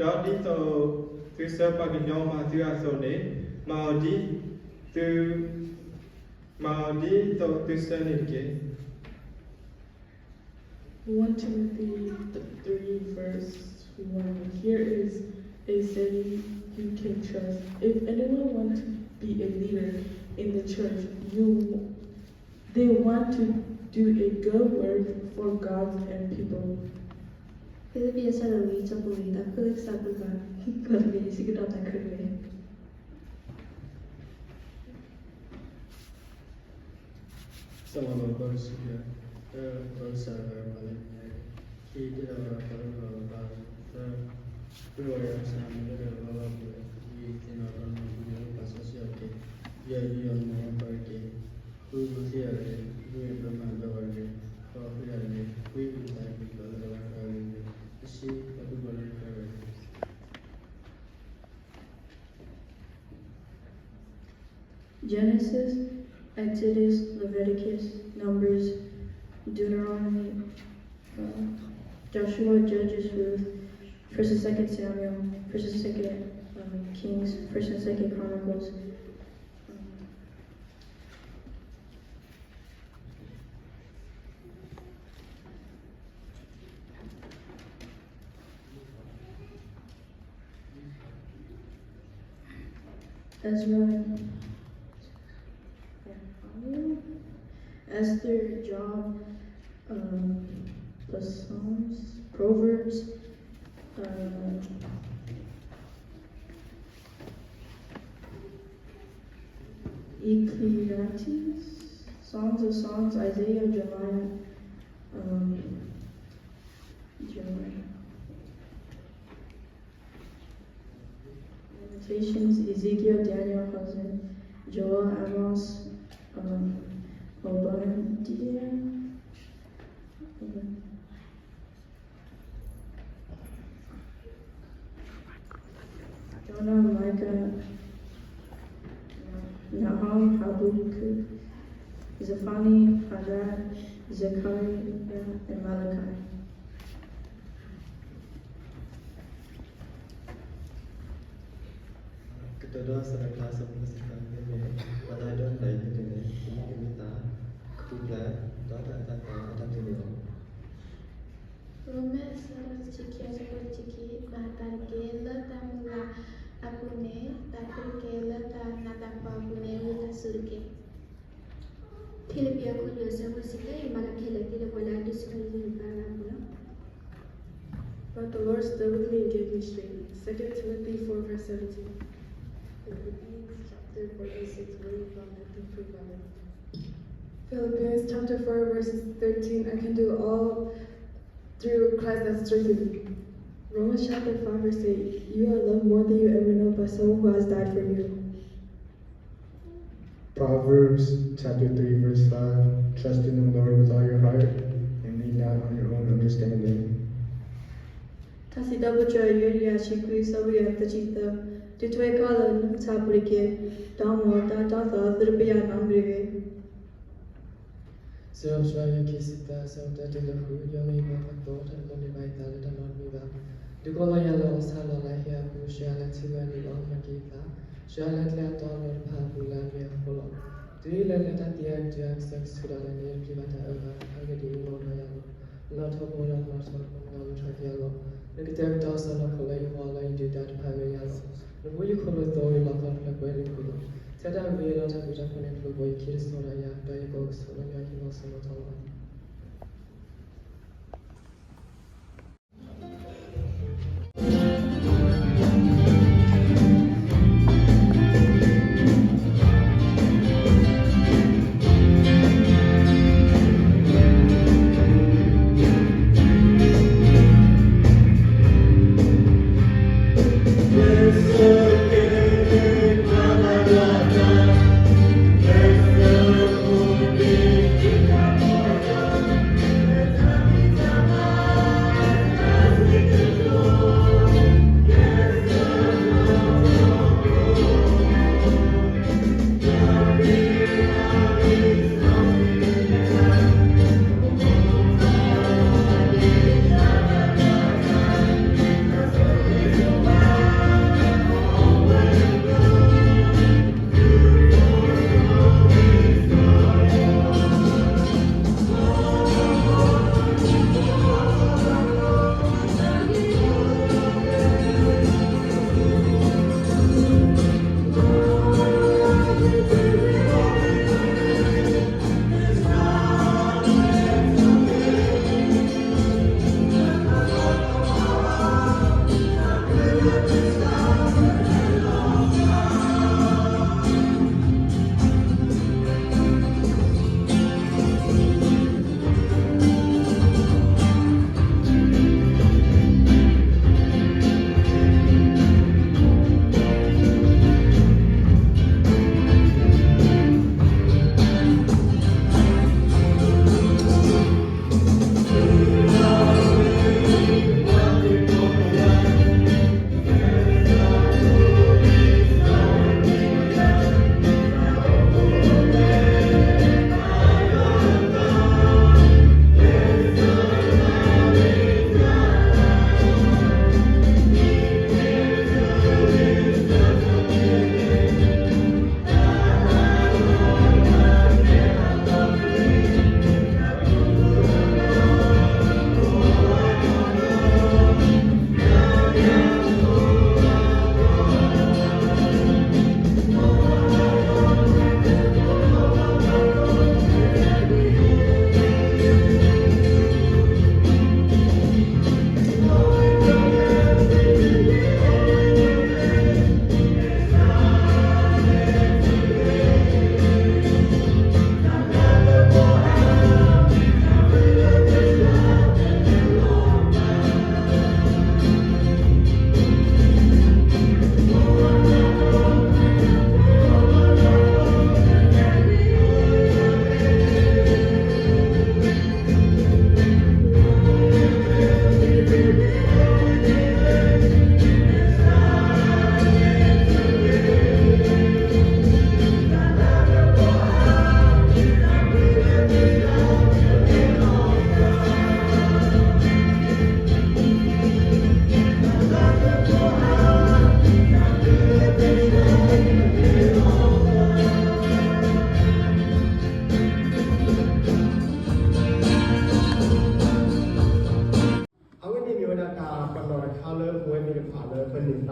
ဒီးဒ်သိးသုဆၢပှၤကညီမၤသုအသိးန့ၣ်, မၤအီၤဒ်သု, မၤအီၤဒ်သိးသုဆၢန့ၣ်တက့ၢ်. One Timothy three verse one. Here is a saying you can trust. If anyone wants to be a leader in the church, you, they want to do a good work for God and people. ဖံလံးပံၤ အဆၢဒိၣ်လွံၢ် အဆၢဖိလွံၢ်, တၢ်ဃုကစၢ်ပူၤဘၣ်, ကီၢ်တဘ့ၣ် ယစံးကဒီးတၢ်ဃုန့ၣ် စီၤလီၤဘၣ် ကီၢ်တဆံယဲၢ်, တၢ ကီၢ်ကစၢ်ဂၤပာ်လၢညါ, ခံ တ့လီၤဝဲဒၣ်ပှၤလၢပဂီၢ်ပၢ်, သၢ ဃုဝဲဒၣ်ကစၢ်မ့ၢ်လၢတၢ်လီၤလီၢ်ပူၤ, လွံၢ် သ့ၣ်နီၣ်ဒီးနီၢ်ပူၤလၢပာ်စီဆှံအီၤတက့ၢ်, ယဲၢ် ယူးယီၣ်မၤဝဲပှၤတက့ၢ်, ဃု မၤသံယၤတက့ၢ်, နွံ ပမၤဘၣ်ဝဲတက့ၢ်, ဃိး ဃုယၤတက့ၢ်, ခွံ မၤသးကံၢ်ပှၤလၢတၢ်လီၢ်တခါအဂ့ၢ်တက့ၢ်, တဆံ ပာ်ဃုာ်ပှၤလၢတၢ်လီၢ်တခါအဂ့ၢ်တက့ၢ်, တဆံ Genesis, Exodus, Leviticus, Numbers, Deuteronomy, uh, Joshua, Judges, Ruth, First and Second Samuel, First and Second, um, Kings, First and Second Chronicles. Um, Ezra, Esther, Job, um, the Psalms, Proverbs, uh, Ecclesiastes, Songs of Songs, Isaiah, Jeremiah, um, Jeremiah. Lamentations, Ezekiel, Daniel, Hosea, Joel, Amos, um, Obadiah. ဒီး Micah, Nahum, Habakkuk, Zephaniah, Haggai, Zechariah, and Malachi. ကတိၤဒိ အဆၢဒိၣ်ခွံ အဆၢဖိတဆံသၢန့ၣ်, ပှၤလၢအဒိကနၣ်ယကလုၢ်န့ၣ် ကမံကမံသး, ကပူၤဖျဲး, ဒီးတၢ်အုၣ်သးအသးတၢ်မ့ၢ်လီၤ. ရိမ့ၤ အဆၢဒိၣ်တဆံခံ အဆၢဖိတဆံခံ, မၤအသးတက့ၢ်လၢတၢ်မုၢ်လၢ်အပူၤန့ၣ်, တၢ်သးတက့ၢ်လၢတၢ်နးတၢ်ဖှီၣ်အပူၤန့ၣ် ဝံသးစူၤတက့ၢ်. ဖံလံးပံၤ အခိၣ်လွံၢ် အဆၢဖိတဆံတၢ, ယမၤတၢ်ခဲလၢာ်သ့လၢပှၤလၢအဒုးဆူၣ်ထီၣ်ယသးအဂီၢ်လီၤ. Let the Lord stay with me and give me strength. Second Timothy four verse seventeen. Philippians chapter four verse six, where you found that to prove that. Philippians chapter four verses thirteen, I can do all through Christ that strengthens me. Romans chapter five verse eight, you are loved more than you ever know by someone who has died for you. Proverbs chapter three verse five, trust in the Lord with all your heart and lean not on your own understanding. တၢ်စံးထီၣ်ပတြၢၤ ယိၤဒၣ် အဆံခွံ အဆၢဖိယဲၢ် သၢဆံသၢ, ဒုးထွဲခီလၢနကစၢ်ဖိတက့ၢ်, ဒီးမ်တၢ်တီသးသုတပျၢ်နီတမံၤတဂ့ၤ. စံးထီၣ်ပတြၢၤ ယိၤဒၣ် ခံဆံသၢ အဆၢဖိတၢတုၤလၢဃု, ယွၤမ့ၢ်ယပၢ်ပှၤတီ, တၢ်တလိၣ်န့ၢ်ဘၣ်ယသးလၢတၢ်နီတမံၤဘၣ်. ဒုးကီလီၤယၤလၢအီၣ်ဆၣ်လီၤလးဟ့အပူၤ, ဆှၢယၤလၢထံဂၤန့ၣ်လီၤ, မၤက့ၤယသး, ဆှၢယၤလၢကျဲအတီအလိၤတဖၣ်အပူၤလၢအမ့ၢ်အဃိလီၤ. တုၤအံၤလၢနတၢ်သံအကတုၤအကစၢၢ်ကဆူးဒီးနၤန့ၣ်, ယတပျံၤဘၣ်တၢ်အၢဘၣ်, တၢ်ဟဲက့ၤဒုးအိၣ်ထီၣ်ယၤလီၤ. နလီၤထီဘိဒီးနလီၤထီကမီၤ, နလီၤမုၢ်ထီၣ်က့ၤယၤလီၤ. နကတဲာ်ကတီၤအစီၢ်နီၤခိၣ်လၢယဂီၢ်လၢယဒုၣ်ဒါတဖၣ်ဂ့ၤယၤလီၤ. နဘိယူၢ်ဃီလိာ်သီအံၤ လီၤကီဖျၢၣ်ကွဲလံပူၤလီၤ. ထဲတၢ်ဂ့ၤလီၤတၢ်ဘျုးတၢ်ဖှိၣ်န့ၣ် တလိၣ်ဘၣ်ယခံတစိၤဒီးယၤ, ဒီးယကအိၣ်ကဆိးလၢနဟံၣ်လီၤစိၤလီၤထီလီၤ.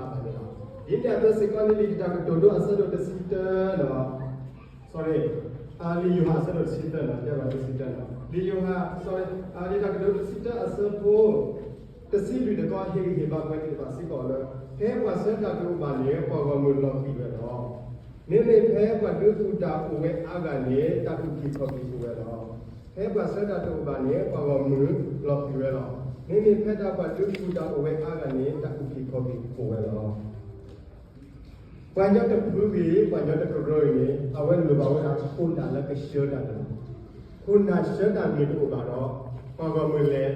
ဘၣ်န့ၣ်လီၤ. ဒ်န့ၣ်အသိးစ့ၢ်ကီးန့ၣ် လံာ်တၢ်ကတိၤဒိအဆၢဒိၣ်တဆံတၢလီၤ. sorry, လံာ်ယိၤဟၣ်အဆၢဒိၣ်တဆံတၢလီၤ, တဲဘၣ်တဆံတၢလီၤ. လံာ်ယိၤဟၣ်, sorry, လံာ်တၢ်ကတိၤတဆံတၢအဆၢဖိ တဆံလွံၢ်တခီ ဟ့ၣ်ဂံၢ်ဟ့ၣ်ဘါပှၤသ့ၣ်တဖၣ်စ့ၢ်ကီးလၢ ဖဲပှၤဆှၢတၢ်တအိၣ်ဘၣ်န့ၣ် ပှၤဂီၢ်မုၢ်လီၤဃံၤဝဲလီၤ. မ့မ့ၢ်ဖဲပှၤဒုးသူၣ်တၢ်အိၣ်ဝဲအါဂၤန့ၣ် တၢ်အုၣ်က့ၤခီၣ်က့ၤအိၣ်ဝဲလီၤ. ဖဲပှၤဆှၢတၢ်တအိၣ်ဘၣ်န့ၣ် ပှၤဂီၢ်မုၢ်လီၤဃံၤဝဲလီၤ. မ့မ့ၢ်ဖဲဒၣ်ပှၤဒုးသူၣ်တၢ်အိၣ်ဝဲအါဂၤန့ၣ် တၢ်အုၣ်က့ၤခီၣ်က့ၤအိၣ်ဝဲလီၤ. ပှၤကညီတဖုဂ့ၤ ပှၤကညီတကရၢဂ့ၤန့ၣ် အဝဲလိၣ်ဘၣ်ဝဲဒၣ်ခိၣ်နၢ်လၢကဆှၢတၢ်န့ၣ်လီၤ. ခိၣ်နၢ်ဆှၢတၢ်မ့ၢ်တအိၣ်ဘၣ်ဒီး ပှၤဂီၢ်မုၢ်လဲၤ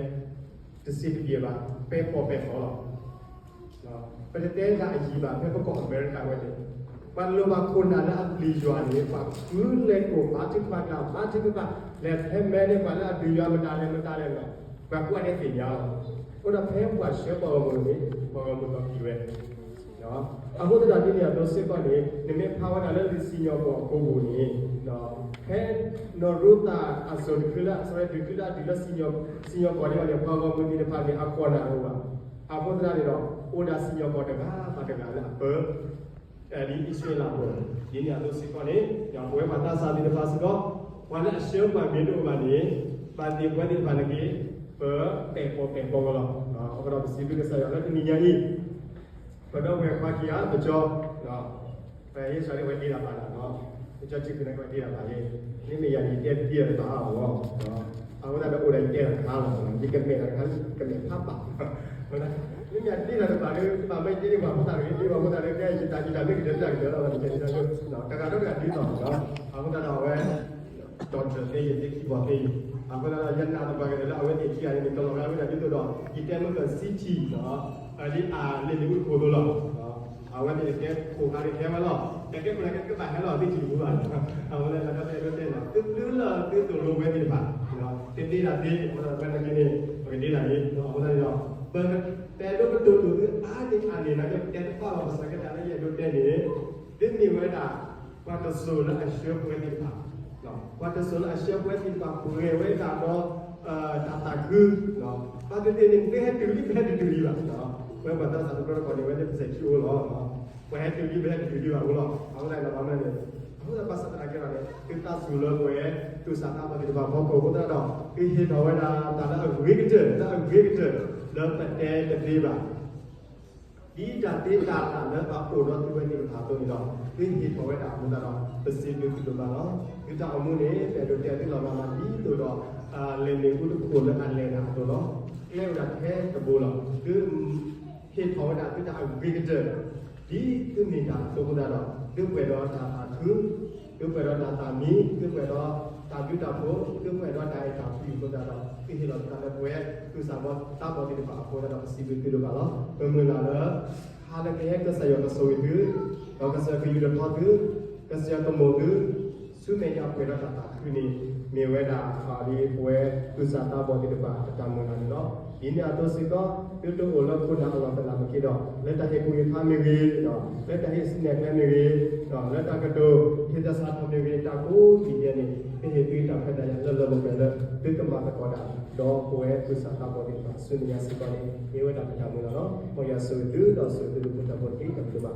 တစံးတပျဲၤဘၣ်, ပဲာ်ဖှီၣ်ပဲာ်ဃီလီၤ. ပတတဲတၢ်အယံၤဘၣ် ဖဲပကီၢ်အမဲရကၤဝဲန့ၣ် ပှၤလိၣ်ဘၣ်ခိၣ်နၢ်လၢအပျံၤယွၤန့ၣ် ပှၤဃုလဲၤကိၣ် ဘါထုကဖၣ်တၢ် ဘါထုကဖၣ် လဲၤဖဲမဲာ်န့ၣ် ပှၤလၢအပျံၤယွၤမတၤလဲၣ်မတၤလဲၣ်န့ၣ် ပှၤကွၢ်န့ၣ်သ့ၣ်ညါလီၤ. အဃိဒီးဖဲပှၤဆှၢပှၤဂီၢ်မုၢ်န့ၣ် ပှၤဂီၢ်မုၢ်လီၤဃံၤဝဲ အဃိသတးဒ်န့ၣ်အသိးစ့ၢ်ကီးန့ၣ် နမ့ၢ်ဖးဝဲဒၣ်လၢလံာ်စံၣ်ညီၣ်ကွီၢ်အပူၤန့ၣ် ဖဲနီၢ်ရူၤသးအစိၤတဖုလၢ အစိၤတဖုလၢအတုၤလၢ စံၣ်ညီၣ်ကွီၢ်န့ၣ်ဘၣ်န့ၣ် ပှၤဂီၢ်မုၢ်သ့ၣ်တဖၣ်န့ၣ် အခိၣ်နၢ်တအိၣ်ဘၣ်. အဃိသတးန့ၣ်ဒီး အိၣ်ဒၣ်စံၣ်ညီၣ်ကွီၢ်တဂၤဘၣ်တဂၤလၢအပၢ ဒ်အံၣ်စရ့လးအပူၤ ဒ်န့ၣ်အသိးစ့ၢ်ကီးန့ၣ် ပဝဲပှၤသးစၢ်သ့ၣ်တဖၣ်စ့ၢ်ကီး ပှၤလၢအဆှၢပှၤမ့ၢ်တအိၣ်ဘၣ်န့ၣ် ဘၣ်သ့ၣ်ပဝဲသ့ၣ်တဖၣ်န့ၣ်က့ၤ ပပဲာ်ဖှီၣ်ပဲာ်ဃီလီၤ. အဃိဒီးပစံးဘျုးကစၢ်ယွၤလၢတနံၤညါအံၤ ပဒီပုၢ်ဝဲၢ်ခွါခံဂၤ ပကၠီ ပဟ့ၣ်စၢၤန့ၢ်ဝဲဒ့တၢ်ဘၣ်လီၤ. ပကၠီထံၣ်ဖုန့ၢ်ဝဲဒ့တၢ်ဘၣ်န့ၣ် မ့မ့ၢ်ယၤန့ၣ် ယတဲတ့ၢ်တဘၣ်အဂီၢ် အဃိသတးဒီးအိၣ်ဒီးယတဲတၢ်တခါလီၤ. ယကမဲာ်တၢ်တခါ ကမဲာ်ဖးဘၣ် မ့မ့ၢ်ယဒ့တၢ်တဘၣ်ဒီး ဘၣ်မ့ၢ်ယဒ့န့ၢ်ပှၤဖိသၣ်တဂ့ၤ ဒ့ပှၤဖိသၣ်တဂ့ၤ ယတၢ်ယတၢ်မ့ၢ်ကတၢၢ်တၢ်ကတၢၢ်လီၤ ယတဲတၢ် တဂၤဒီးတဂၤဒ်သိး အဃိသတးဒီးအဝဲ ဒီးတၢ်သ့ယသ့ခံဘီသ့ယ အဃိသတးဒီး ယနာ်သပှၢ်ကတၢၢ်လၢအဝဲသ့ၣ်ခံဂၤန့ၣ် ကလီၤဂာ်ဝဲဒၣ်ဒ်သိးဒီး ယတဲမ့ၢ်ကစံထံၣ် ဒ်အလ့ၣ်န့ၣ်အိၣ်ခိၣ်သိးလီၤ. အဝဲသ့ၣ်ကဲခိၣ်ခါဒ်ဟဲဝဲလီၤ ကဲကဲခိၣ်နၢ်ကဲကဘၣ်ဟဲလီၤ သ့ၣ်ထံၣ်တပူၤဘၣ် အဝဲလၢတၢ်ဒီးအဲၣ်ဒိးတဲနီၤ သုဘျုးလၢသုသိၣ်လိဝဲသ့ၣ်တဖၣ် တသ့ဒၣ်သ့ အဃိသတးဒီးဝဲနာ်က့န့ၣ် ပကဒ့ဒၣ်အံၤ အဃိသတးန့ၣ်ဒီး ပအဲၣ်ဒိးကတိၤဒိၣ်သုအါန့ၢ်အါန့ၢ်နာ်က့ ပတဲတဘၣ်ဘၣ် ဘၣ်ဆၣ်ကတၢၢ်လၢယအဲၣ်ဒိးတဲန့ၣ် သုမ့ၢ်ဝဲဒၣ် ပှၤတစိၤလၢအဆှၢပဝဲသ့ၣ်တဖၣ် ပှၤတစိၤလၢအဆှၢပဝဲသ့ၣ်တဖၣ် ပှဲၤဝဲဒၣ်ဒီး တၢ်သးခု ဘၣ်သ့ၣ်သ့ၣ်န့ၣ် သုဟဲတုၤလံ ပဟဲတတုၤလံဘၣ် ပဝဲပှၤသးစၢ်တဘျီတခီၣ်န့ၣ် ဝဲလၢပစဲၤခံအိၣ်လီၤ ပှၤဟဲတုၤလံ ပဟဲတတုၤလံဘၣ်အိၣ်လီၤ အဃိသတးန့ၣ် ဘၣ်မနုၤန့ၣ် အဃိသတးဘၣ်ဆၣ်သနာ်က့ဒီးန့ၣ် သုသးစူၤလၢပဝဲ သူၣ်စၢ်သးဘီၣ်သ့ၣ်တဖၣ်အဖီခိၣ်အဃိသတးဒီး သုဟ့ၣ်ထီၣ်ဝဲဒၣ်တၢ်လၢအဂ့ၤကတၢၢ် လၢအဂ့ၤကတၢၢ် လၢပတဲတသ့ဘၣ် ဒ်တၢ်သ့တၢ်ဘၣ်လၢအအိၣ်ဒီးသုဝဲသ့ၣ်တဖၣ်အသိးန့ၣ်ဒီး သုဟ့ၣ်ထီၣ်ဝဲဒၣ်အဃိသတးဒီး ပစံးဘျုးသုဒိၣ်မးလီၤ. သုတၢ်အိၣ်မူန့ၣ် ပအဲၣ်ဒိးတဲသုလီၤမၢ်မးဒ်သိးဒီး လ့ၣ်မ့ၣ်အူတခိၣ်လၢအလဲၤနၤအသိးလီၤ. ကျဲအိၣ်ဒၣ်ထဲတဘိလီၤ. သုဟ့ၣ်ထီၣ်ဝဲဒၣ်သုတၢ်အဂ့ၤကတၢၢ် ဒ်သုမ့ၢ်တၢ်အသိးအဃိသတးဒီး သုပှဲၤဒီးတၢ်သးခု သုပှဲၤဒီးတၢ်သးမံ သုပှဲၤဒီးတၢ်ဘျုးတၢ်ဖှိၣ် သုပှဲၤဒီးတၢ်အဲၣ်တၢ်ကွံအဃိသတးဒီး သုဟ့ၣ်လီၤသုသးလၢပဝဲ သူၣ်စၢ်ဘီၣ်သးဘီၣ်သ့ၣ်တဖၣ်အဃိသတးဒီး ပစံးဘျုးသုဒိၣ်မးလီၤ. ပမုၢ်လၢ်လၢ ဟါလၢကဟဲကစၢ်ယွၤကဆိၣ်ဂ့ၤသု ဒီးကစၢ်ယွၤကယူၢ်ထီၣ်သု ကစၢ်ယွၤကမိာ်သု ဆူမဲာ်ညါပှဲၤဒီးတၢ်သးခုန့ၣ် မ့ၢ်ဝဲဒၣ် ပဝဲသူၣ်စၢ်သးဘီၣ်သ့ၣ်တဖၣ်အတၢ်မုၢ်လၢ်န့ၣ်လီၤ. ဒ်န့ၣ်အသိးစ့ၢ်ကီး သုတအိၣ်လၢခိၣ်နၢ်အလီၢ်တလၢ်မ့ၢ်က့ၤဒီး လၢတၢ်ဟ့ၣ်ကူၣ်ဟ့ၣ်ဖးမ့ၢ်ဂ့ၤ လၢတၢ်ဟ့ၣ်စနဲၣ်ကျဲမ့ၢ်ဂ့ၤ လၢတၢ်ကတိၤဟ့ၣ်သဆၣ်ထီၣ်မ့ၢ်ဂ့ၤ တၢ်ကိးဒ်န့ၣ် သုဟ့ၣ်သုတၢ်ခွဲးတၢ်ယာ်လၢလၢပှဲၤပှဲၤလၢ သုကမၤသကိးတၢ် ဒီးပဝဲသူၣ်စၢ်သးဘီၣ်သ့ၣ်တဖၣ်ဆူမဲာ်ညါစ့ၢ်ကီးန့ၣ် မ့ၢ်ဝဲဒၣ်ပတၢ်မုၢ်လၢ်လီၤ. မ်ယွၤဆိၣ်ဂ့ၤသု ဒီးဆိၣ်ဂ့ၤသုလၢပတၢ်ဖိတက့ၢ် တၢ်ဘျုးဘၣ်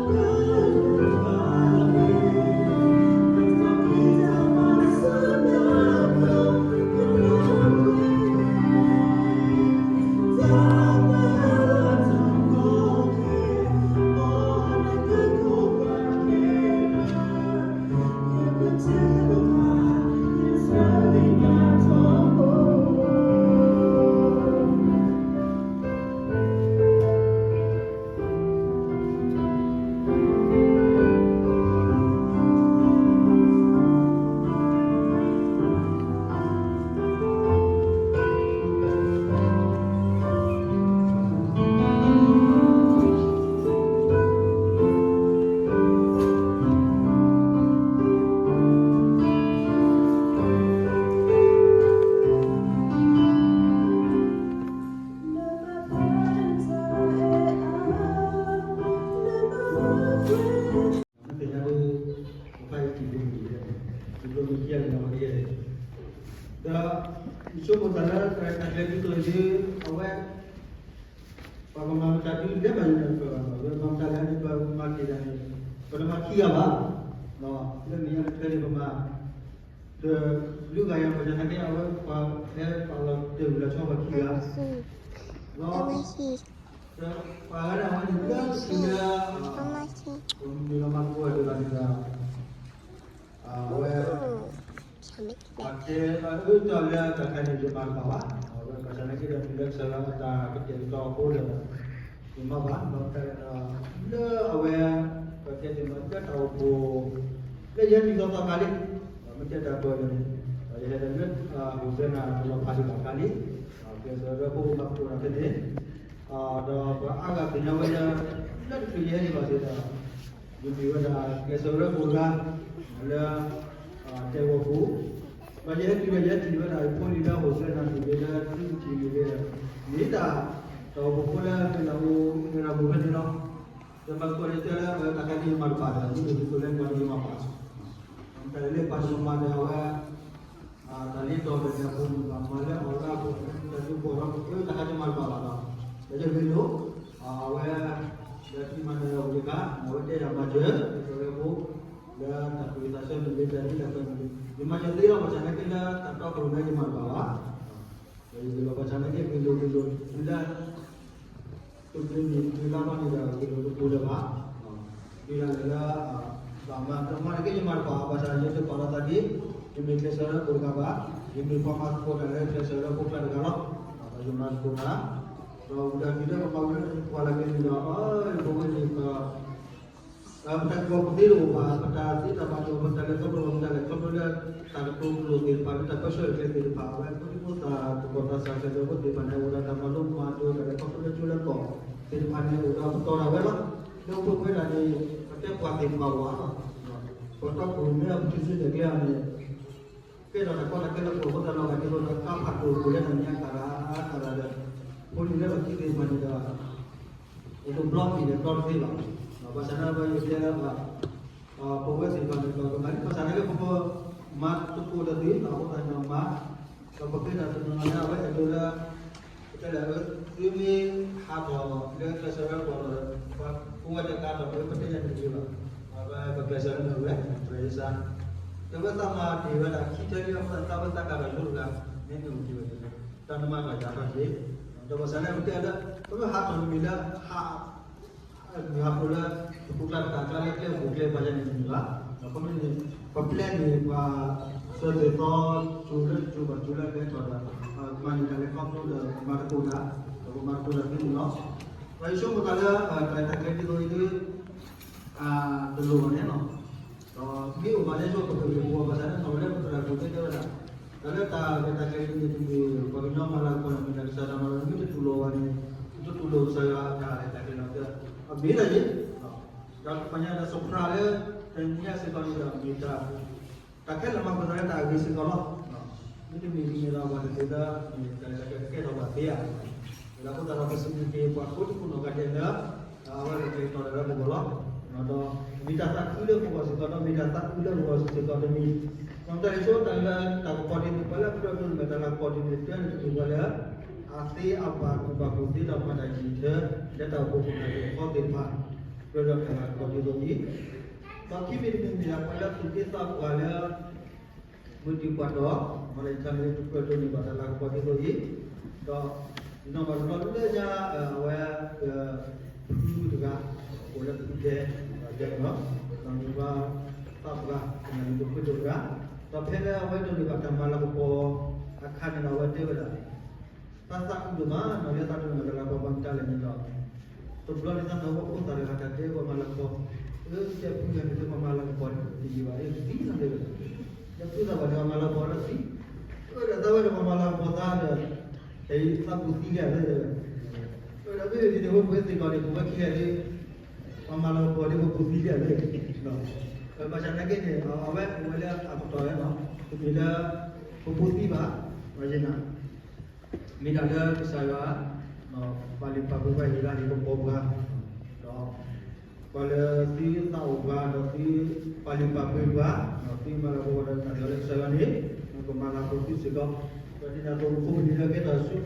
မ့ၢ်သ့ၣ်ညါဒ် ပဖးယံာ်တံၤဖိမုၣ်တံၤလဲၣ်, တံၤဖိမုၣ်ခံဂၤန့ၣ် အဝဲကယဲၢ်, ဒီး ယဆိကမိၣ်သးလၢ တၢ်ရဲၣ်တၢ်ကျဲၤဒ်သိးအံၤဒ် အဝဲ ပှၤကမၤမတၤဒ်လဲၣ်ဘၣ်န့ၣ် ပမၤမတၤလဲၣ်န့ၣ် ပမၤက့ၤတၢ်န့ၣ် ပတမၤခံဂၤဘၣ်, လၢမဲာ်ညါတဖျၢၣ်န့ၣ် ပမၤ ဒီး လွံၢ်ဂၤယၤ ပှၤတနာ်က့ အဝဲပှၤဟဲပာ်လီၤတၢ်ဝံၤလီၤဆီပှၤခံဂၤ, ဒီး ပှၤဂၤန့ၣ် အဝဲန့ၣ်လၢခံလၢ ပမ့ၢ်လီၤမၢ်သကိးတဂၤန့ၣ်ဒီး အဝဲ ပှၤတဲအၢတၢ်လၢတၢ်ခါန့ၣ် ယမၤတဘၣ်ဘၣ်, အဝဲဘၣ်ဆၣ်နာ်က့ဒီး တုၤလၢကစၢ်ယွၤအတၢ်ကတဲာ်ကတီၤအဃိဒီး ယမၤဘၣ်, ဒီးတၢ်ဒီး လၢအဝဲ ပတဲသ့ၣ်မးလၢတၢ်အိၣ်ဖှိၣ် လၢယဟဲတုၤသီသီခါလံ, မ့ၢ်တဲတၢ်ပၢၢ်န့ၣ် ယဟဲဒီးလၢ ဟိၣ်စဲနၤတလီၤဖးဒံးဘၣ်ခါလံ, ကျဲးစၢးလၢပအိၣ်မၤသကိးတၢ်ဖဲန့ၣ် ဒီးပှၤအါဂၤသ့ၣ်ညါဝဲလၢ လၢတချုးယဟဲဒံးဘၣ်စ့ၢ်ကီး ယမ့ၢ်ဝဲဒၣ်ကျဲးစၢးလၢပှၤဂၤ လၢ တဲဝီၤပူၤ, ဒီးယဟဲတုၤဒီးယဟဲထံၣ်ဝဲဒၣ် ယဖိလံၤလၢဟိၣ်စဲနၤသ့ၣ်ဂ့ၤ လၢထံကထံၣ်ဂ့ၤ မ့ၢ်တၢ် တၢ်အိၣ်ဖှိၣ်ဖိလၢမ့ၢ်ဒၣ်အိၣ်မ့ၢ်ဒၣ်မိၢ်ဖဲန့ၣ်လီၤ, ဒီးမၤသကိးန့ၣ်တဲလၢ တၢ်ခါန့ၣ်ယမၤတဘၣ်ဒီး မ့ၢ်ဒ်သိးလၢပှၤတဂ့ၤမၤပှၤ တၢ်လၢပှၤတမၤဒီးအဝဲ တၢ်လ့တီၤဒီးအဖိမုၣ်ဘၣ် မၤလၢအီၤလၢအဖိ တၢ်ဒုးပီၢ်ဒီး တၢ်ခါတမၤတဘၣ်ဘၣ်ဒီး ဒီးယဂ့ၢ်လိာ် အဝဲ ဒီးထံမၤနၢၤဝဲတဂၤ အဝဲတဲယၤမၤစၢၤ ကၠီၤဝဲဖိ လၢတၢ်ကွံာ်သးဆၢမ့ၢ်ဂ့ၤ တၢ်ဒ်တၢ်ကဲမ့ၢ်ဂ့ၤ ယမၤစၢၤသ့လီၤ ဘၣ်ဆၣ်နာ်က့လၢတၢ်တီခိၣ်ရိၣ်မဲယမၤတဘၣ်ဘၣ် ဒီးယဂ့ၢ်လိာ် ဘၣ်ဆၣ်နာ်က့ ဂ့ၢ်လိာ်ဂ့ၢ်လိာ် တုၤလၢ တဘျုးနံၣ်တဘျုးလါဘၣ်န့ၣ်ဒီး ဂ့ၢ်လိာ်တပူၤလၢၤဘၣ်, ဒ်လၢ်လၢ်လၢ ဘၣ်မၤတမၤနာ်က့ ယမၤတဘၣ် ဘၣ်ဆၣ်ယတပာ်လီၤသးဒ် ယမ့ၢ်ကျဲးစၢးလၢပှၤတဂၤဘၣ်, ယမ့ၢ်ပှၤမၤသကိးတၢ်လၢကျဲးစၢးလၢဖိကျါတဂၤလီၤ, ဒီးယမၤသကိးတၢ်, ဒီးဝံၤဒီးတုၤလၢပမၤဝံၤလၢပှၤလၢက့ၤန့ၣ်ဒီး အၢ ယဖိဝဲန့ၣ် ပတၢ်ကူၣ်ဘၣ်ကူၣ်သ့တအိၣ်ဘၣ်, ပတၢ်သ့တၢ်ဘၣ်တအိၣ်, ပတၢ်လဲၤခီဖျိ ပတၢ်လဲၤခီဖျိလၢ တၢ်ကတိၤကျိာ်သ့ၣ်တဖၣ် လၢတၢ်ပၢဆှၢအကျဲသ့ၣ်တဖၣ် အဝဲဖိဒံဖိသၣ် သကိးသးစၢ် ကျဲးစၢးဖိသ့ၣ်တဖၣ်န့ၣ် အိၣ်ဒီးတၢ်မၤလိမၤဒိး တၢ်လဲၤခီဖျိလၢကၠိလၢကီၢ်သ့ၣ်တဖၣ်န့ၣ် အိၣ်ဒီးပတီၢ်ဒၣ်ဝဲလီၤ. လၢပှဲၤပှဲၤဒၣ်န့ၣ် ပတဲပှၤသ့ၣ်တဖၣ်ဝဲလီၤ. ပတီၢ်ခိၣ်ရိၣ်မဲအပတုၤဆူတၢ်ကျဲအီၤန့ၣ် ကဲထီၣ်တၢ်ကီတၢ်ခဲလၢပှဲၤအဃိသတးဒီး ဒ်သိးဒီးကါဖးဒိၣ်ပူၤလၢတၢ်ညါကၤရၣ်ကၤရၣ်ဒီး ဖိလံၤလၢပခံသ့ၣ်တဖၣ်န့ၣ်ဒီး အိၣ်တဘျီမံၤဒီးဘျီတသ့ဘၣ်. ဘၣ်ဆၣ်န့ၣ် ပယတဲလၢ ပဝဲသ့ၣ်တဖၣ်န့ၣ်ဒီး ကမၤဒ်ဘၣ်ဆၣ်န့ၣ်လၢပကမၤသကိးတၢ်သ့ အဃိသတးန့ၣ်မၤ ဒီးပဃ့တၢ်တနီၤနီၤလၢအဝဲအဲၣ်ဒိးလၢ ပတဲလၢ သုမ့ၢ်ဟးထီၣ်လၢကျဲးစၢးလၢပှၤဒီး ပဝဲတကးထီၣ်လၢပတဲယၤန့ၣ်တဂ့ၤဘၣ်. ပကျဲးစၢးလၢမ့ၢ်ဝဲ ပရၤစါ တဝဲသးမၤတ့ၢ်ဝဲဒၣ်ခံထၢလံအဃိသတး သးဝဲသးကးထီၣ်ယိတဂၤ မ့ၢ်မ့ၢ်အိၣ်တ့ၢ်ဝဲ တၢ်နမၤထီၣ်ယၤထီၣ်က့ၤ ဒီးဘၣ်ဆၣ်န့ၣ် ပတဲလၢ ပမ့ၢ်ဟးထီၣ်မ့ၢ်လၢ ဟး မ့ၢ်ဟးထီၣ်လၢ ပခိၣ်ကျါတကးကျါလၢကျဲအိၣ်ကျဲပှၤယၤန့ၣ်တမ့ၢ်ဘၣ်. ဒီးခီမ့ၢ်န့ၣ် ပပျဲန့ၣ်ပှၤ စၢၤသ့ၣ်သီ ကၠိလၢကၠိဘၣ်ကၠိလၢကျဲထီၣ်ဒီး မၤန့ၢ်တၢ်လဲၤခီဖျိဒီး မၤသကိးတၢ် ဒီးပမၤသကိးတၢ်သ့န့ၣ်လီၤ. ဒီးယဆိကမိၣ်သးလၢ တၢ်ရဲၣ်တၢ်ကျဲၤဒ်သိးအံၤဒ် တလိၣ်ဘၣ်န့ၣ်လီၤ. ဒီးမ့ၢ်အိၣ်ဘၣ်လဲၣ်ဆိပကဂ့ၢ်ပူၤဘၣ်ဆၣ်န့ၣ် ထီၣ်ဝဲလၢပသရၣ်ပူၤတဲဝဲဒၣ် တၢ်လၢတၢ်ရဲၣ်တၢ်ကျဲၤဒ်န့ၣ်တမ့ၢ် ပှၤကညီမၤလၤကပီၤန့ၣ် မ့ၢ်တၢ်ကစၢ်တၢ်မၤလီၤ မ့ၢ်တတူၢ်လိာ်ဘၣ်န့ၣ် တတူၢ်လိာ်ကစၢ်ယွၤတၢ်ရဲၣ်တၢ်ကျဲၤလီၤ. အမ့ၢ်ဒၣ်ယဲ ဒီးပှၤညါဒီးစဖရၤလၢ တနံၤညါစ့ၢ်ကီးန့ၣ်ဒီး မ့ၢ်တၢ် တၢ်ခဲလၢာ်မၤပသးလၢတၢ်အဂ့ၤစ့ၢ်ကီးလီၤ. မ့တမ့ၢ်ဒ်န့ၣ်ဒီး ပှၤတသ့လၢ မ့ၢ်တၢ်ကဲထီၣ်ဘၣ်သ့ဧါ. ဒီးအဃိသတးဒီး ပစံးဘျုးက့ၤပှၤကိးဒံကိးနီၢ်ဂၤဒဲးလၢ အဝဲကကျဲၤကတီၤတၢ်လၢပဂီၢ်လီၤ. ဒီးမ့ၢ်တၢ်သးခုလၢပဂီၢ်စ့ၢ်ကီး ဒီးမ့ၢ်တၢ်သးအုးလၢပဂီၢ်စ့ၢ်ကီးတမံၤ ဒီးတၢ်ဂ့ၢ်ဆိတၢ်လၢတၢ်ကပီၤဒ်န့ၣ် ပှၤလၢအကြၢးကမၤတၢ်လၢကပီၤဒ်န့ၣ် တၢ်န့ၣ်တမ့ၢ်ပှၤလၢ အသ့အဘၣ်ကူၣ်ဘၣ်ကူၣ်သ့တၢ်မၤတၢ်ယံာ်ထၢ လၢတၢ်အိၣ်ဖှိၣ်ဖိတၢ်ဂ့ၢ်အဖီသ့ၣ်တဖၣ် ကြၢးဒီးတၢ်လၤကပီၤဒ်သိးအံၤ, ဒီးခံမံၤတမံၤမ့ၢ်ဒၣ်ပှၤလၢသူၣ်က့သးပှၢ်လၢ မုၢ်တံၢ်ပှၢ်တီၢ်, မၤလၢယထါန့ၣ် ကြၢးဒိးန့ၢ်ဘၣ်တၢ်လၤကပီၤဒ်သိးအံၤ, ဒီး နီၢ်ဘၣ်တဘျီလၢညါ အဝဲ ဖုတဂၤ, အိၣ်လၢဖုဒဲ, ဒဲကနီၤ, ဒီးမ့ၢ်ပှၤသးပှၢ် ကနၣ်လံာ်ဒိၣ်ခွ့တဂၤ, ဒီးဖဲလၢအဝဲဒိးန့ၢ်ဘၣ်တၢ်မၤလၤကပီၤအခါန့ၣ်ဒီး အဝဲတဲဝဲဒၣ် သးသးအုးဒိၣ်မး နီၢ်လၢသးဒိးန့ၢ်ဘၣ်တၢ်လၤကပီၤမၤကတၢ်လဲၣ်န့ၣ်ဒီး, တဘျီန့ၣ်သးနီၢ်ဝဲဖိသၣ်တဂၤတၢ်တဲပှၤမၤလၤကပီၤ, အၢ တဲဖုယၤန့ၣ် တဲပှၤမၤလၤကပီၤန့ၣ် တယံာ်ဘၣ်လၢသံလီၤတဲဝဲ, ဒီးဖုသးပှၢ်န့ၣ် ပှၤမၤလၤကပီၤလၢသံ, အၢ ဒီးသးဝဲဒီးပှၤမၤလၤကပီၤသးဒီး တယံာ်သးပူၤသံလံဧါလၢတဲဝဲ, အၢ ဒီးမ့ၢ်ဒ်န့ၣ် ဝဲပဝဲသ့ၣ်ကီးန့ၣ် ပဝဲခံဂၤလၢ ပှၤမၤလၤကပီၤလၢပပူၤသံလံဧါလၢ, ဘၣ်ဆၣ်သနာ်က့န့ၣ် အဝဲအိၣ်ဝဲလၢအပတီၢ်လီၤ, တမ့ၢ်လၢ ပပူၤသံဘၣ်, ဘၣ်ဆၣ် မ့ၢ်တၢ်လၢကစၢ်ယွၤ ပာ်လုၢ်ပာ်ပှ့ၤပှၤ ဟ့ၣ်လၤဟ့ၣ်ကပီၤပှၤ, ဒီး ပှၤလၢသုသးအိၣ်ပှၤ ဒီးသုပာ်လုၢ်ပာ်ပှ့ၤပှၤ, ဒီးသုမၤလၤကပီၤဒီးတၢ်လၢကစၢ်ယွၤန့ၣ် ပမၤလၤကပီၤသုစ့ၢ်ကီး, ဒီးဒ်န့ၣ်အသိး ပခိၣ်ပနံၤလၢကဲ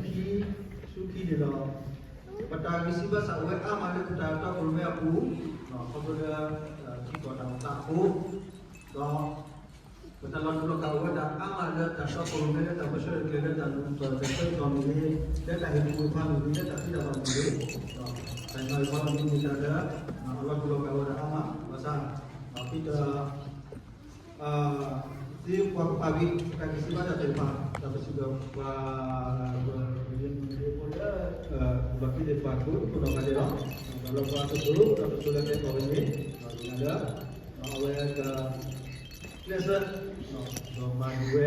ထီၣ်ဆူခံ, ဆူခံန့ၣ်ဒီး ပတၢ်ဂံၢ်စၢ်ဘါစၢ်အိၣ်ဝဲအါမးလၢပတၢ်တီခိၣ်ရိၣ်မဲအပူၤ, ခီဖျိလၢ ထံကီၢ်တၢ်အိၣ်သးအဃိ, ဒီး ပတၢ်လီၤတူာ်လီၤကာ်အိၣ်ဝဲဒၣ်အါမးလၢတၢ်တီခိၣ်ရိၣ်မဲ လၢတၢ်ပၢဆှၢတၢ်ကျဲၤ လၢတၢ်နုာ်ထီၣ်တၢ်ဆၢကတီၢ်မ့ၢ်ဂ့ၤ, လၢတၢ်ဟ့ၣ်ကူၣ်ဟ့ၣ်ဖးမ့ၢ်ဂ့ၤ, လၢတၢ်သံတၢ်ဘၣ်မ့ၢ်ဂ့ၤ, တၢ်မၤအသးမ့ၢ်ဂ့ၤ တၢ်လၢ အလီၤတူာ်လီၤကာ်အိၣ်ဝဲဒၣ်အါမး, ဘၣ်ဆၣ် သုတ သုပှၤကပာ်ဂ့ၤ တၢ်ဂံၢ်စၢ်ဘါစၢ်သ့ၣ်တဖၣ် တၢ်ပစံးဘၣ်ပှၤ လၢ ဘၣ်က့ၤသ့ၣ်တဖၣ်ကိးနီၢ်ဂၤဒဲးလီၤ, ဒီးလၢပှၤတစိၤဒီးတစိၤလၢကဲထီၣ်ဝဲန့ၣ်, ဒီးလၢ အဝဲ ကျဲးစၢး ဒီးမၤဒံးဝဲ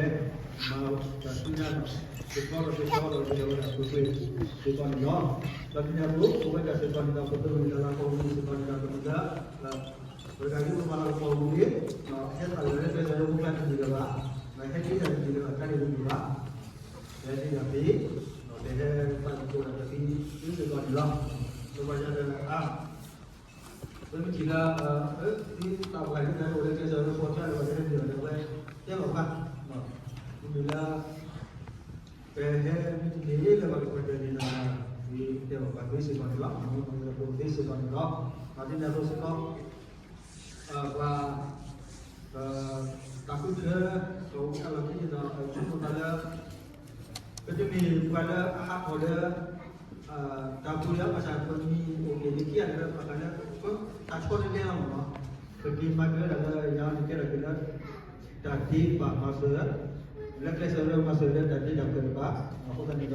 မၤတၢ်ဆူညါဒီး တဆီဒီးတဆီဒီး ဒ်လဲၣ်ဝဲဒၣ်ပှဲၤပှဲၤစ့ၢ်ကီးန့ၣ်လီၤ. ဒီးဒ်န့ၣ်အသိး ပဝဲဒၣ်စ့ၢ်ကီးန့ၣ်ဒီး ပသုးမုၢ်လၢ်လၢ်ကီၢ်ပူၤစ့ၢ်ကီးန့ၣ်ဒီး ပမ့ၢ်လၢ ပတၢ်ဂ့ၢ်ပမၤလၤကပီၤအပူၤန့ၣ် ဟဲသးလၢကျဲစၢးလၢဖိကျါတမံၤလၢၤဘၣ်, ဟဲဒ်တၢ်တမံၤလၢၤဘၣ် တၢ်န့ၣ်တမံၤဘၣ်, ပဟဲဒ်တၢ်သ့, ပဟဲသးကတိၤတၢ်တသ့ သုစ့ၢ်ကီးန့ၣ်လီၤ. ပဘၣ်ယၤဒီးအါ ပမ့ၢ်ထံၣ်လၢ သုသးပှၢ်လၢတၢ်အိၣ်လၢကျဲစၢးလၢဖိကျါလၢၤဘၣ် တမ့ၢ်လၢၤဘၣ် အဝဲတဲလီၤပှၤ, မ့မ့ၢ်လၢ ပဟဲမ့ၢ်တန့ၢ်လၢဘၣ်ကပှဲၤတၢၢ်န့ၣ်ဒီး ပတဲဘၣ်ပှၤသ့စ့ၢ်ကီးန့ၣ်လီၤ, ပသ့စ့ၢ်ကီးန့ၣ်လီၤ, ဒ်န့ၣ်အသိးစ့ၢ်ကီး ပှၤ တၢ်ဃုထၢ တၢ်အိၣ်ဖျါလီၤခံန့ၣ်ဒီး ဆိကမိၣ်သးလၢ ပတမ့ၢ်ပှၤလၢအဟးထီၣ်လၢ တၢ်ပူၤလၢဘၣ်ဆၣ်ပမံၤအိၣ်က့ၤလၢခံဂၤလၢပှၤလၢ တၢ်ဆီတလဲလီၤမ့ၢ်နီၤ, ပက့ၤမၤကဲဒၣ်လၢယၤန့ၣ်ကဲထီၣ်က့ၤလၢ တၢ်ဒ့တဖၣ်မၤစၢၤ လၢကျဲးစၢးလၢမၤစၢၤလၢတၢ်ဒ့တၢ်ကၢၢ်တဖၣ်, အဃိသတးန့ၣ်ဒီး ဆိ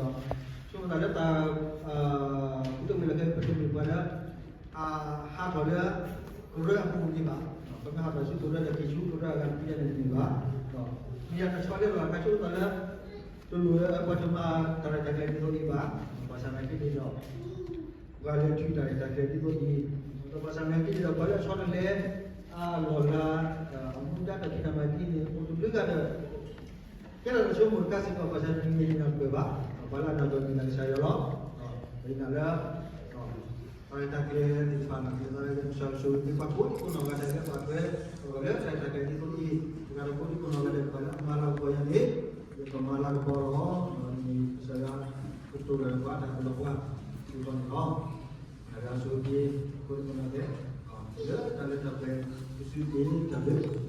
ကမိၣ်သးလၢတၢ် ဒ်သိးမ့ၢ်လၢခဲအံၤ ပတမ့ၢ်ပှၤလၢ အဟးထီၣ်လၢ ကရၢအပူၤဒံးဘၣ်, ပမ့ၢ်ဟးထီၣ်ဆူကရၢဒီးက့ၤဆူကရၢအဂၤတမံၤန့ၣ်တမ့ၢ်ဘၣ်, မ့ၢ်ယၤတဆီလၢပှၤခါဆိကမိၣ်သးလၢ တလိၣ်လၢပှၤတမၤတၢ်ရဲၣ်တၢ်ကျဲၤဒ်သိးအံၤဘၣ်, ဘၣ်ဆၣ်သနာ်က့န့ၣ်ဒီး ပှၤလဲၤထုးတၢ်ရဲၣ်တၢ်ကျဲၤဒ်သိးအံၤ, ဒီးဘၣ်ဆၣ်သနာ်က့န့ၣ်ဒီး ပှၤလၢအဆီတလဲ အလီၢ်လၤ အမူဒါတၢ်ဖံးတၢ်မၤသ့န့ၣ် အိၣ်တဘျုးဂၤဒီး ကဲထီၣ်တၢ်ဆိကမိၣ်တခါစ့ၢ်ကီး ဘၣ်ဆၣ်တမ့ၢ်တၢ်တပၢၢ်ဘၣ်, ပှၤလၢအနာ်ဒီးမ့ၢ်တၢ်ကစၢ်ယွၤလီၤ, ပနာ်လၢ တၢ်ရဲၣ်တၢ်ကျဲၤသ့ၣ်တဖၣ်န့ၣ် မ့ၢ်သးလၢကစၢ်ယွၤဆိၣ်ဂ့ၤပှၤကိးဒံကိးနီၢ်ဂၤဒဲးလၢပှၤကွဲး လၢတၢ်ရဲၣ်တၢ်ကျဲၤဒ်သိးအံၤ, တဂၤဒီးကိးဒံကိးနီၢ်ဂၤဒဲး ပှၤလၢအမၤလၤကပီၤယၤန့ၣ် ယကမၤလၤကပီၤလီၤ, မ့ၢ်ကစၢ်ယွၤကတိၤလၢပှၤတၢ်ကလီၤပှၤ ဒ်သိးန့ၣ်လီၤ. တၢ်ဆိၣ်ဂ့ၤ ကိးဒံကိးနီၢ်ဂၤဒဲး လၢတၢ်လၢတၢ်ပှဲၤ ပစုတ့ၢ်တၢ်ဘျုး